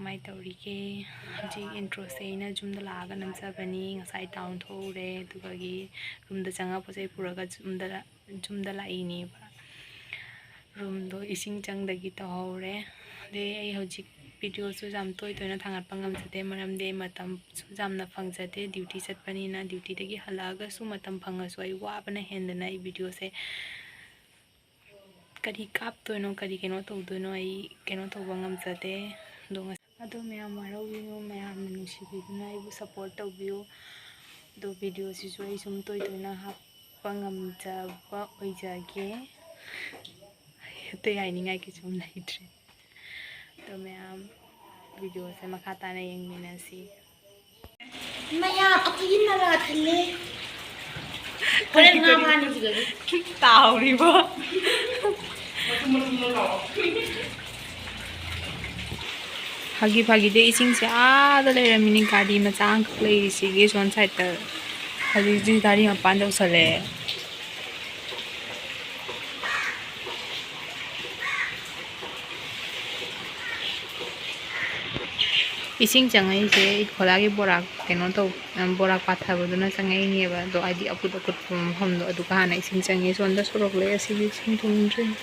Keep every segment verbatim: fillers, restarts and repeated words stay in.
ꯀꯃꯥꯏꯅ ꯇꯧꯔꯤꯒꯦ? ꯍꯧꯖꯤꯛ introꯁꯦ ꯑꯩꯅ ꯌꯨꯝꯗ ꯂꯥꯛꯑꯒ ꯅꯝꯖꯕꯅꯤ꯫ ꯉꯁꯥꯏ town ꯊꯣꯛꯎꯔꯦ, ꯑꯗꯨꯒꯤ roomꯗ ꯆꯪꯉꯒ ꯄꯣꯠ ꯆꯩ ꯄꯨꯔꯒ ꯌꯨꯝꯗ ꯂꯥ-, ꯌꯨꯝꯗ ꯂꯥꯛꯏꯅꯦꯕ꯫ Roomꯗꯣ ꯏꯁꯤꯡ ꯆꯪꯗꯒꯤ ꯇꯧꯍꯧꯔꯦ꯫ ꯑꯗꯩ ꯑꯩ ꯍꯧꯖꯤꯛ videoꯁꯨ ꯌꯥꯝ ꯇꯣꯏ ꯇꯣꯏꯅ ꯊꯥꯡꯒꯠꯄ ꯉꯝꯖꯗꯦ, ꯃꯔꯝꯗꯤ ꯑꯩ ꯃꯇꯝꯁꯨ ꯌꯥꯝꯅ ꯐꯪꯖꯗꯦ꯫ Duty ꯆꯠꯄꯅꯤꯅ, dutyꯗꯒꯤ ꯍꯜꯂꯛꯑꯒꯁꯨ ꯃꯇꯝ ꯐꯪꯉꯁꯨ ꯑꯩ ꯋꯥꯕꯅ ꯍꯦꯟꯗꯅ ꯑꯩ videoꯁꯦ ꯀꯔꯤ ꯀꯥꯞꯇꯣꯏꯅꯣ, ꯀꯔꯤ ꯀꯩꯅꯣ ꯇꯧꯗꯣꯏꯅꯣ, ꯑꯩ ꯀꯩꯅꯣ ꯇꯧꯕ ꯉꯝꯖꯗꯦ꯫ ꯑꯗꯣ ꯉꯁ-, ꯑꯗꯣ ꯃꯌꯥꯝ ꯋꯥꯔꯧꯕꯤꯅꯨ, ꯃꯌꯥꯝꯅ ꯅꯨꯡꯁꯤꯕꯤꯗꯨꯅ ꯑꯩꯕꯨ support ꯇꯧꯕꯤꯌꯨ꯫ ꯑꯗꯣ videoꯁꯤꯁꯨ ꯑꯩ ꯁꯨꯝ ꯇꯣꯏ ꯇꯣꯏꯅ ꯍꯥꯞꯄ ꯉꯝꯖꯕ ꯑꯣꯏꯖꯒꯦ꯫ ꯑꯇꯩ ꯍꯥꯏꯅꯤꯡꯉꯥꯏ ꯀꯩꯁꯨꯝ ꯂꯩꯇ꯭ꯔꯦ꯫ ꯑꯗꯣ ꯃꯌꯥꯝ videoꯁꯦ ꯃꯈꯥ ꯇꯥꯅ ꯌꯦꯡꯃꯤꯟꯅꯁꯤ꯫ ꯃꯌꯥꯝ ꯑꯩꯈꯣꯏꯒꯤ ꯅꯂꯥ ꯊꯜꯂꯦ꯫ ꯍꯣꯔꯦꯟ ꯉꯥ ꯐꯥꯅꯤ ꯁꯤꯗꯒꯤ꯫ ꯇꯥꯍꯧꯔꯤꯕꯣ? ꯐꯥꯒꯤ ꯐꯥꯒꯤꯗꯤ ꯏꯁꯤꯡꯁꯦ ꯑꯥꯗ ꯂꯩꯔꯝꯃꯤꯅꯤ, ꯒꯥꯔꯤ ꯃꯆꯥ ꯑꯃꯈꯛ ꯂꯩꯔꯤꯁꯤꯒꯤ ꯁꯣꯝ sideꯇ꯫ ꯍꯧꯖꯤꯛ ꯍꯧꯖꯤꯛ ꯒꯥꯔꯤ ꯃꯄꯥꯟ ꯌꯧꯁꯜꯂꯛꯑꯦ꯫ ꯏꯁꯤꯡ ꯆꯪꯉꯛꯏꯁꯦ ꯑꯩ ꯈꯣꯂꯥꯒꯤ ꯕꯣꯔꯥ ꯀꯩꯅꯣ ꯇꯧ-, ꯕꯣꯔꯥ ꯄꯥꯊꯕꯗꯨꯅ ꯆꯪꯉꯛꯏꯅꯦꯕ꯫ ꯑꯗꯣ ꯍꯥꯏꯗꯤ ꯑꯀꯨꯠ ꯑꯀꯨꯠꯄ ꯃꯐꯝꯗꯣ ꯑꯗꯨꯒ ꯍꯥꯟꯅ ꯏꯁꯤꯡ ꯆꯪꯉꯤ꯫ ꯁꯣꯝꯗ ꯁꯣꯔꯣꯛ ꯂꯩ, ꯑꯁꯤꯒꯤ ꯏꯁꯤꯡ ꯊꯨꯝꯗ꯭ꯔꯤꯅꯤ꯫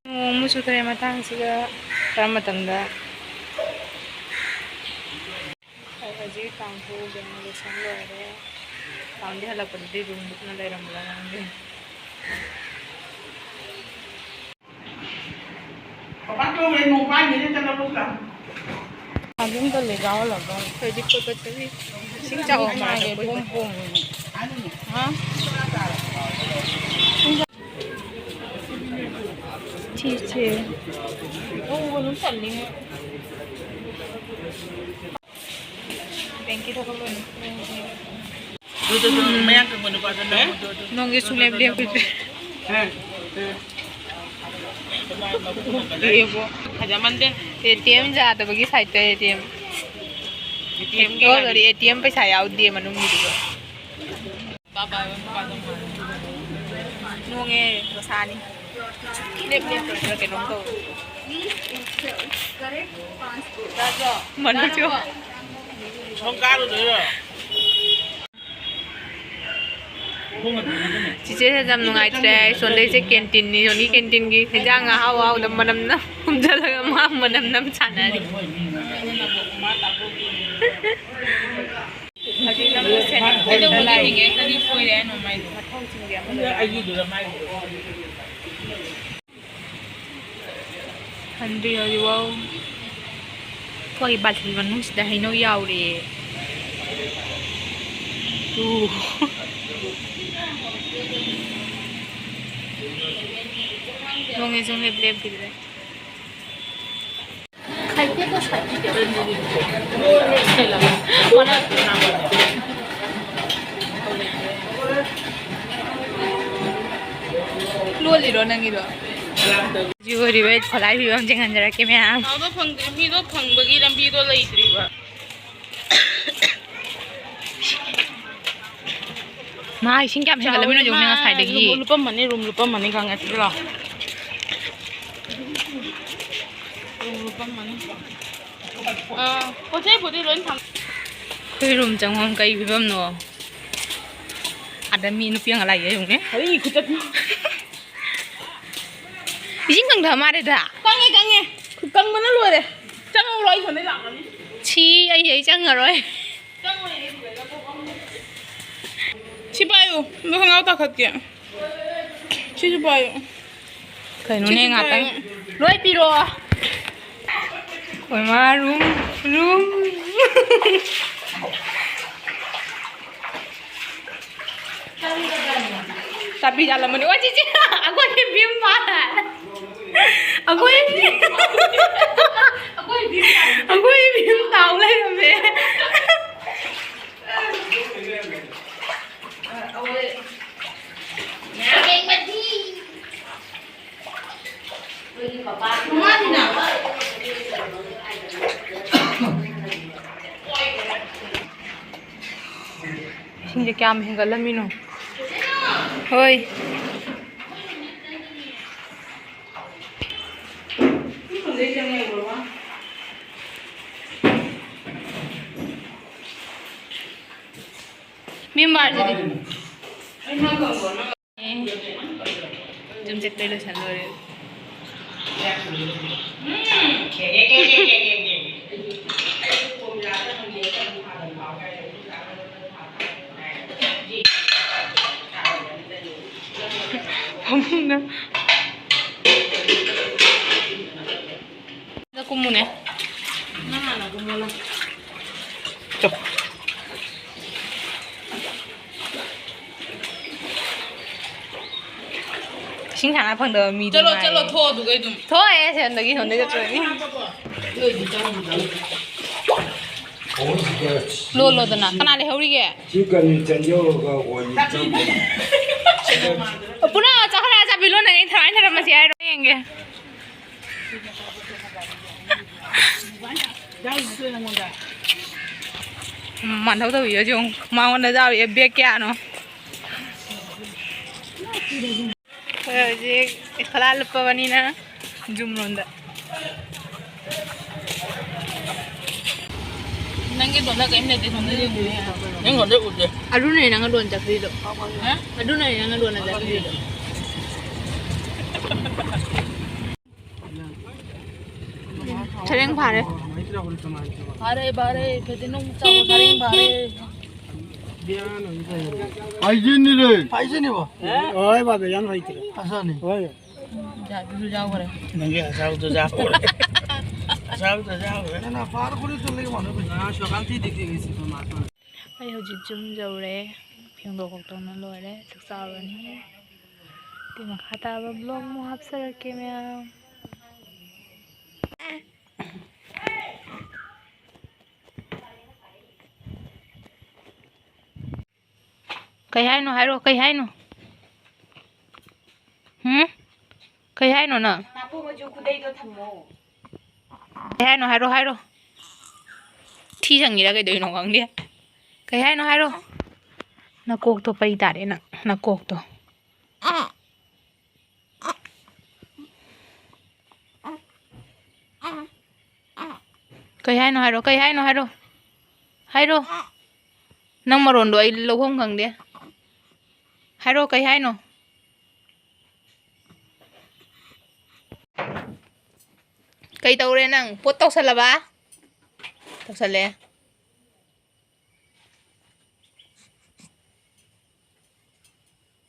ꯅꯣꯡ ꯑꯃꯨꯛ ꯆꯨꯊꯔꯦ ꯃꯇꯥꯡꯁꯤꯒ꯫ ꯀꯔꯝꯕ ꯃꯇꯝꯗ? ꯑꯩ ꯍꯧꯖꯤꯛ town ꯊꯣꯛꯎꯒꯦꯅ ꯂꯣꯏꯁꯟ ꯂꯣꯏꯔꯦ꯫ Townꯗꯤ ꯍꯜꯂꯛꯄꯗꯗꯤ room bookꯅ ꯂꯩꯔꯝꯕ꯭ꯔꯥ ꯈꯪꯗꯦ꯫ ꯑꯗꯨꯝ ꯇꯧ ꯂꯩ, ꯌꯥꯎꯍꯜꯂꯒ꯫ ꯑꯩꯈꯣꯏꯗꯤ ꯀꯣꯏꯕ ꯆꯠꯂꯤ꯫ ꯏꯁꯤꯡ ꯆꯥꯎꯕ ꯃꯥꯜꯂꯦ ꯃꯥꯒꯤ ꯑꯩꯈꯣꯏꯗꯤ꯫ ꯄꯣꯝ ꯄꯣꯝ꯫ ꯍꯥ? ꯁꯤꯁꯦ꯫ ꯎꯕ ꯑꯗꯨꯝ ꯆꯜꯂꯤꯉꯣ꯫ ꯕꯦꯡꯀꯤ ꯊꯕꯛ ꯂꯣꯏꯅ꯫ ꯑꯗꯨꯗꯣ ꯑꯗꯨꯝ ꯃꯌꯥꯡ ꯀꯪꯕ ꯅꯨꯄꯥꯗꯣ ꯅꯝꯃꯣ, ꯑꯗꯨ, ꯑꯗꯨ꯫ ꯅꯣꯡꯁꯦ ꯁꯨꯡꯂꯦꯞ ꯂꯦꯞꯈꯤꯗ꯭ꯔꯦ꯫ ꯌꯦꯡꯉꯣ꯫ ꯐꯖꯃꯟꯗꯦ꯫ ATM ꯌꯥꯗꯕꯒꯤ sideꯇ ATM꯫ ꯍꯦꯛꯇꯣꯛꯑꯒꯗꯤ ꯑꯦ ꯇꯤ ꯑꯦꯝ ꯄꯩꯁꯥ ꯌꯥꯎꯗꯦ ꯃꯅꯨꯡꯒꯤꯗꯨꯒ꯫ ꯅꯣꯡꯉꯦ ꯔꯣꯁꯥꯅꯤ꯫ ꯂꯦꯞ ꯂꯦꯞꯇ꯭ꯔꯒ ꯀꯩꯅꯣꯝ ꯇꯧꯔꯦ꯫ ꯃꯅꯨꯡ ꯆꯣ꯫ ꯁꯣꯝ ꯀꯥꯔꯨꯗꯣꯏꯔꯣ? ꯆꯤꯆꯦꯁꯦ ꯌꯥꯝ ꯅꯨꯡꯉꯥꯏꯇ꯭ꯔꯦ꯫ ꯁꯣꯝꯗꯩꯁꯦ ꯀꯦꯟꯇꯤꯟꯅꯤ, ꯁꯣꯝꯒꯤ ꯀꯦꯟꯇꯤꯟꯒꯤ ꯍꯦꯟꯖꯥꯡ ꯑꯍꯥꯎ ꯑꯍꯥꯎꯗ ꯃꯅꯝ ꯅꯝ ꯀꯨꯝꯖꯜꯂꯒ ꯃꯥ ꯃꯅꯝ ꯅꯝ ꯁꯥꯟꯅꯔꯤ꯫ ꯀꯩꯗꯧꯕꯒꯤ ꯍꯤꯡꯉꯦ? ꯀꯔꯤ ꯁꯣꯏꯔꯦ ꯍꯥꯏꯅꯣ ꯃꯥꯏꯗꯣ? ꯍꯟꯗ꯭ꯔꯤ ꯍꯧꯖꯤꯛꯐꯥꯎ꯫ ꯑꯩꯈꯣꯏ ꯕꯥꯜꯇꯤꯟ ꯃꯅꯨꯡꯁꯤꯗ ꯍꯩꯅꯧ ꯌꯥꯎꯔꯤꯌꯦ꯫ ꯇꯨ꯫ ꯅꯣꯡꯁꯦ ꯁꯨꯡꯂꯦꯞ ꯂꯦꯞꯈꯤꯗ꯭ꯔꯦ꯫ ꯂꯣꯜꯂꯤꯔꯣ ꯅꯪꯒꯤꯗꯣ? ꯍꯧꯖꯤꯛ ꯑꯣꯏꯔꯤꯕ ꯈꯣꯂꯥꯏ ꯐꯤꯕꯝꯁꯦ ꯉꯟꯖꯔꯛꯀꯦ ꯃꯌꯥꯝ꯫ ꯄꯩꯁꯥꯗꯣ ꯐꯪꯗ꯭ꯔꯤ, ꯃꯤꯗꯣ ꯐꯪꯕꯒꯤ ꯂꯝꯕꯤꯗꯣ ꯂꯩꯇ꯭ꯔꯤꯕ꯫ ꯃꯥ ꯏꯁꯤꯡ ꯀꯌꯥꯝ ꯍꯦꯟꯒꯠꯂꯝꯃꯤꯅꯣ ꯌꯦꯡꯉꯨꯅꯦ ꯉꯁꯥꯏꯗꯒꯤ꯫ ꯂꯨꯝ-, ꯂꯨꯄꯝꯃꯅꯤ, ꯔꯨꯝ ꯂꯨꯄꯝꯃꯅꯤ, ꯈꯪꯉꯦ, ꯁꯤꯗ ꯂꯥꯎ꯫ ꯔꯨꯝ ꯂꯨꯄꯝꯃꯅꯤ꯫ ꯑꯥ, ꯄꯣꯠ ꯆꯩꯕꯨꯗꯤ ꯂꯣꯏ ꯊꯝ- ꯑꯩꯈꯣꯏ ꯔꯨꯝ ꯆꯪꯐꯝ ꯀꯩ ꯐꯤꯕꯝꯅꯣ? ꯑꯥꯗ ꯃꯤ ꯅꯨꯄꯤ ꯑꯉꯥꯡ ꯂꯥꯛꯏ ꯌꯦꯡꯉꯨꯅꯦ꯫ ꯀꯔꯤ ꯈꯨꯆꯠꯅꯣ? ꯏꯁꯤꯡ ꯀꯪꯊ ꯃꯥꯜꯂꯦꯗ꯫ ꯀꯪꯉꯦ, ꯀꯪꯉꯦ꯫ ꯀꯪꯕꯅ ꯂꯣꯏꯔꯦ꯫ ꯆꯪꯉꯛꯎꯔꯣ, ꯑꯩ ꯁꯣꯝꯗꯩ ꯂꯥꯛꯀꯅꯤ꯫ ꯁꯤ ꯑꯩ, ꯑꯩ ꯆꯪꯉꯔꯣꯏ꯫ ꯁꯤ ꯄꯥꯏꯌꯨ, ꯑꯗꯨ ꯈꯣꯡꯒ꯭ꯔꯥꯎ ꯇꯥꯈꯠꯀꯦ꯫ ꯁꯤꯁꯨ ꯄꯥꯏꯌꯨ꯫ ꯀꯩꯅꯣꯅꯦ, ꯁꯤꯁꯨ ꯉꯥꯛꯇꯪ꯫ ꯄꯥꯏꯌꯨ꯫ ꯂꯣꯏ ꯄꯤꯔꯛꯑꯣ꯫ ꯑꯩꯈꯣꯏ ꯃꯥ ꯔꯨꯝ, ꯔꯨꯝ꯫ ꯆꯥꯕꯤ ꯌꯥꯜꯂꯝꯃꯅꯤ꯫ ꯑꯣ, ꯆꯤꯆꯦ, ꯑꯩꯈꯣꯏꯒꯤ ꯚꯤꯝ ꯃꯥꯜꯂꯦ꯫ ꯑꯩꯈꯣꯏ, ꯑꯩꯈꯣꯏ ꯚꯤꯝ ꯇꯥꯎ ꯂꯩꯔꯝꯃꯦ꯫ ꯏꯁꯤꯡꯁꯦ ꯀꯌꯥꯝ ꯍꯦꯟꯒꯠꯂꯝꯃꯤꯅꯣ? ꯍꯣꯏ꯫ ꯃꯤ ꯃꯥꯔꯁꯤꯗꯤ꯫ ꯑꯗꯨꯝ ꯆꯠꯄꯩ ꯂꯣꯏꯁꯟ ꯂꯣꯏꯔꯦ꯫ ꯐꯃꯨꯡꯗ꯫ ꯁꯤꯗ ꯀꯨꯝꯃꯨꯅꯦ꯫ ꯅꯪ ꯍꯥꯟꯅ ꯀꯨꯝꯃꯣ, ꯅꯪ꯫ ꯆꯣ꯫ ꯏꯁꯤꯡ ꯁꯥꯟꯅ ꯐꯪꯗꯕ ꯃꯤꯗꯤ ꯆꯠꯂꯣ, ꯉꯥꯏꯔꯦ꯫ ꯆꯠꯂꯣ, ꯊꯣꯛꯑꯣ, ꯑꯗꯨꯒ ꯑꯗꯨꯝ꯫ ꯊꯣꯛꯑꯦ, ꯁꯣꯝꯗꯒꯤ, ꯁꯣꯝꯗꯒꯤ ꯆꯠꯇꯣꯏꯅꯤ꯫ ꯂꯣ, ꯂꯣꯗꯅ꯫ ꯀꯅꯥ ꯂꯩꯍꯧꯔꯤꯒꯦ? ꯁꯤ ꯀꯔꯤ ꯆꯠ ꯌꯧꯔꯒ ꯑꯣꯏ ꯆꯠ-꯫ ꯄꯨꯔꯥ ꯆꯥꯈꯠꯂ ꯆꯥꯕꯤ ꯂꯣꯟꯅꯉꯩ ꯊꯔꯥꯏ ꯊꯔꯝꯃꯁꯤ ꯍꯥꯏꯔꯣ? ꯌꯦꯡꯒꯦ꯫ ꯃꯥꯟꯊꯧ ꯇꯧꯕꯤꯌꯣ ꯁꯤ ꯌꯦꯡꯉꯨ꯫ ꯃꯉꯣꯟꯗ ꯌꯥꯎꯔꯤꯁꯦ ꯕꯦꯛ ꯀꯌꯥꯅꯣ? ꯑꯩꯈꯣꯏ ꯍꯧꯖꯤꯛ ꯏꯈꯣꯂꯥ ꯂꯨꯞꯄꯕꯅꯤꯅ ꯖꯨꯝ ꯔꯣꯝꯗ꯫ ꯅꯪꯒꯤ ꯗꯣꯟꯗ ꯀꯔꯤꯝ ꯂꯩꯇꯦ, ꯁꯣꯝꯗ ꯌꯦꯡꯉꯨꯅꯦ꯫ ꯅꯪ ꯗꯣꯟꯗ ꯎꯗꯦ꯫ ꯑꯗꯨꯅꯅꯦ ꯅꯪꯒ ꯗꯣꯟ ꯆꯠꯈ꯭ꯔꯤꯗꯣ꯫ ꯍꯥ? ꯑꯗꯨꯅꯅꯦ ꯅꯪꯒ ꯗꯣꯟ ꯆꯠꯈ꯭ꯔꯤꯗꯣ꯫ ꯁꯔꯦꯡ ꯐꯥꯔꯦ꯫ ꯐꯥꯔꯦ, ꯐꯥꯔꯦ, ꯐꯗꯤꯅꯣꯝ ꯆꯥꯎ, ꯁꯔꯦꯡ ꯐꯥꯔꯦ꯫ ꯍꯥꯏꯖꯤꯟꯅꯤꯔꯦ꯫ ꯍꯥꯏꯖꯤꯟꯅꯤꯕꯣ? ꯍꯣꯏ ꯕꯥꯕꯦ, ꯌꯥꯝ ꯍꯩꯇ꯭ꯔꯦ꯫ ꯑꯁꯥꯅꯤ꯫ ꯍꯣꯏ꯫ ꯖꯥꯗꯨꯁꯨ ꯌꯥꯎꯈ꯭ꯔꯦ꯫ ꯅꯪꯒꯤ ꯑꯆꯥꯎꯗꯣ ꯌꯥꯎꯈ꯭ꯔꯦ꯫ ꯑꯆꯥꯎꯗꯣ ꯌꯥꯎꯈ꯭ꯔꯦ꯫ ꯅꯪꯅ ꯐꯥꯔ ꯈꯨꯔꯨ ꯆꯠꯂꯒ ꯃꯥꯟꯅꯕ꯫ ꯉꯔꯥꯡ ꯁꯣꯀꯥꯟꯇꯤ ꯗꯤꯒ꯭ꯔꯤ ꯁꯤꯠꯄ ꯃꯥ꯫ ꯑꯩ ꯍꯧꯖꯤꯛ ꯌꯨꯝ ꯌꯧꯔꯦ꯫ ꯐꯦꯡꯗꯣꯛ ꯈꯣꯠꯇꯣꯛꯅ ꯂꯣꯏꯔꯦ꯫ ꯆꯥꯛ ꯆꯥꯔꯨꯔꯅꯤ꯫ ꯑꯗꯨꯏ ꯃꯈꯥ ꯇꯥꯕ vlog ꯑꯃꯨꯛ ꯍꯥꯞꯆꯔꯛꯀꯦ ꯃꯌꯥꯝ꯫ ꯀꯩ ꯍꯥꯏꯅꯣ ꯍꯥꯏꯔꯣ, ꯀꯩ ꯍꯥꯏꯅꯣ? ꯍꯨꯝ? ꯀꯩ ꯍꯥꯏꯅꯣ ꯅꯪ? ꯅꯥꯄꯨ ꯃꯆꯨ ꯈꯨꯗꯩꯗꯣ ꯊꯝꯃꯣ꯫ ꯀꯩ ꯍꯥꯏꯅꯣ ꯍꯥꯏꯔꯣ, ꯍꯥꯏꯔꯣ꯫ ꯊꯤ ꯁꯪꯉꯤꯔꯥ ꯀꯩꯗꯧꯔꯤꯅꯣ ꯈꯪꯗꯦ꯫ ꯀꯩ ꯍꯥꯏꯅꯣ ꯍꯥꯏꯔꯣ꯫ ꯅꯀꯣꯛꯇꯣ ꯄꯩ ꯇꯥꯔꯦ ꯅꯪ, ꯅꯀꯣꯛꯇꯣ꯫ ꯀꯩ ꯍꯥꯏꯅꯣ ꯍꯥꯏꯔꯣ, ꯀꯩ ꯍꯥꯏꯅꯣ ꯍꯥꯏꯔꯣ꯫ ꯍꯥꯏꯔꯣ꯫ ꯅꯪ ꯃꯔꯣꯟꯗꯣ ꯑꯩ ꯂꯧꯐꯝ ꯈꯪꯗꯦ꯫ ꯍꯥꯏꯔꯣ, ꯀꯩ ꯍꯥꯏꯅꯣ? ꯀꯩ ꯇꯧꯔꯦ ꯅꯪ? ꯄꯣꯠ ꯇꯧꯁꯜꯂꯕ? ꯇꯧꯁꯜꯂꯦ꯫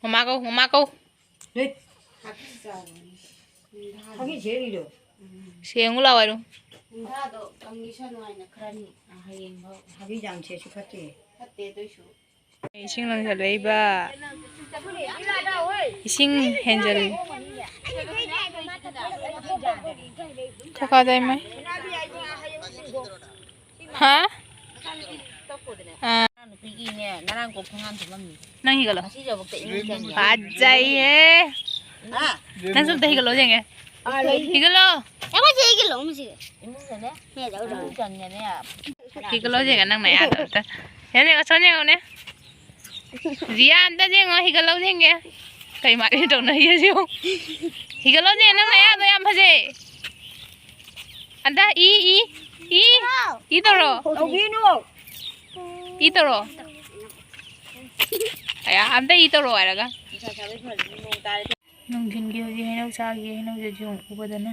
ꯃꯃꯥ ꯀꯧ, ꯃꯃꯥ ꯀꯧ꯫ ꯍꯦ꯫ ꯊꯕꯤ ꯁꯦꯡꯉꯤꯔꯣ? ꯁꯦꯡꯉꯨ ꯂꯥꯎ ꯍꯥꯏꯔꯣ꯫ ꯅꯤꯡꯊꯥꯗꯣ ꯀꯪꯉꯤꯁꯅꯨ ꯍꯥꯏꯅ ꯈꯔꯅꯤ, ꯍꯌꯦꯡꯐꯥꯎ꯫ ꯊꯕꯤ ꯌꯥꯝ ꯁꯦꯁꯨ ꯐꯠꯇꯦ꯫ ꯐꯠꯇꯦ ꯑꯗꯨꯏꯁꯨ꯫ ꯏꯁꯤꯡ ꯂꯪꯁꯤꯜꯂꯛꯏꯕ꯫ ꯏꯁꯤꯡ ꯍꯦꯟꯖꯜ-, ꯈꯣꯀꯥꯗ ꯏꯃꯥꯏ꯫ ꯍꯥ? ꯑꯥ꯫ ꯅꯨꯄꯤꯒꯤꯅꯦ, ꯉꯔꯥꯡ ꯀꯣꯛ ꯊꯣꯡꯒꯥꯟ ꯊꯣꯛꯂꯝꯃꯤ꯫ ꯅꯪ ꯍꯤꯒꯠꯂꯣ꯫ ꯉꯁꯤ ꯌꯧꯕꯛꯇ ꯏꯃꯨꯡ ꯆꯪꯉꯦ꯫ ꯐꯖꯩꯍꯦ꯫ ꯍꯥ? ꯅꯪꯁꯨ ꯑꯝꯇ ꯍꯤꯒꯠꯂꯣ ꯌꯦꯡꯒꯦ꯫ ꯑꯥ, ꯂꯩ꯫ ꯍꯤꯒꯠꯂꯣ꯫ ꯑꯩꯈꯣꯏ ꯆꯦ ꯍꯤꯒꯠꯂꯣ ꯑꯃ ꯆꯦ꯫ ꯏꯃꯨꯡꯗꯅꯦ꯫ ꯍꯦ, ꯂꯧꯔꯣ꯫ ꯏꯃꯨꯡ ꯆꯪꯉꯦꯅꯦ꯫ ꯍꯤꯒꯠꯂꯣ ꯌꯦꯡꯒꯦ ꯅꯪ ꯅꯌꯥꯗꯣ ꯑꯝꯇ꯫ ꯌꯦꯡꯉꯣ, ꯌꯦꯡꯉꯣ, ꯑꯁꯣꯝ ꯌꯦꯡꯉꯣꯅꯦ꯫ ꯔꯤꯌꯥ, ꯑꯝꯇ ꯌꯦꯡꯉꯣ, ꯍꯤꯒꯠꯂꯣ ꯌꯦꯡꯒꯦ꯫ ꯀꯩ ꯃꯥꯔꯤ ꯇꯧꯅꯔꯤ ꯑꯁꯤꯕꯨ? ꯍꯤꯒꯠꯂꯣ ꯌꯦꯡꯒꯦ ꯅꯪ ꯅꯌꯥꯗꯣ ꯌꯥꯝ ꯐꯖꯩ꯫ ꯑꯝꯇ ꯏ, ꯏ, ꯏ, ꯏ ꯇꯧꯔꯣ꯫ ꯇꯧꯕꯤꯅꯨ꯫ ꯏ ꯇꯧꯔꯣ꯫ ꯑꯌꯥ, ꯑꯝꯇ ꯏ ꯇꯧꯔꯣ ꯍꯥꯏꯔꯒ꯫ ꯅꯨꯡꯁꯥ ꯁꯥꯕꯩ ꯐꯔꯦ, ꯅꯣꯡ ꯇꯥꯔꯗꯤ꯫ ꯅꯨꯡꯊꯤꯟꯒꯤ ꯍꯧꯖꯤꯛ ꯍꯩꯅꯧ ꯆꯥꯈꯤ, ꯍꯩꯅꯧꯁꯦ ꯌꯣꯡ ꯎꯕꯗꯅ꯫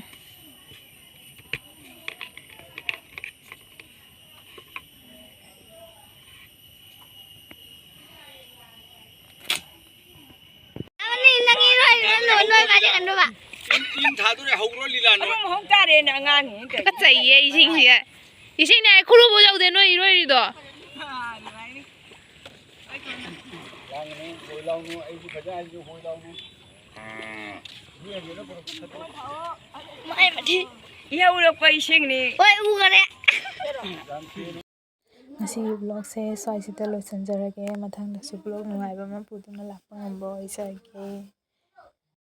ꯏꯟ, ꯏꯟ ꯊꯥꯗꯣꯔꯦ, ꯍꯧꯔꯣ ꯂꯤꯂꯥ ꯅꯣꯏ꯫ ꯑꯗꯨꯝ ꯍꯧ ꯇꯥꯔꯦꯅꯦ ꯑꯉꯥꯡꯅꯤ ꯀꯩꯅꯣ꯫ ꯇꯨꯀꯠꯆꯩꯌꯦ ꯏꯁꯤꯡꯁꯦ꯫ ꯏꯁꯤꯡꯅꯦ ꯍꯥꯏ ꯈꯨꯔꯨꯕꯨ ꯌꯧꯗꯦ ꯅꯣꯏ ꯏꯔꯣꯏꯔꯤꯗꯣ꯫ ꯂꯥꯡꯒꯅꯨ, ꯍꯣꯏ ꯂꯥꯎꯅꯨ, ꯑꯩꯗꯤ ꯐꯖꯅ ꯍꯥꯏꯕꯤꯌꯨ, ꯍꯣꯏ ꯂꯥꯎꯅꯨ꯫ ꯃꯥꯏ ꯃꯊꯤ꯫ ꯌꯧꯔꯛꯄ ꯏꯁꯤꯡꯅꯤ꯫ ꯍꯣꯏ, ꯎꯈꯔꯦ꯫ ꯉꯁꯤꯒꯤ vlogꯁꯦ ꯁ꯭ꯋꯥꯏꯁꯤꯗ ꯂꯣꯏꯁꯤꯟꯖꯔꯒꯦ꯫ ꯃꯊꯪꯗꯁꯨ vlog ꯅꯨꯡꯉꯥꯏꯕ ꯑꯃ ꯄꯨꯗꯨꯅ ꯂꯥꯛꯄ ꯉꯝꯕ ꯑꯣꯏꯖꯒꯦ꯫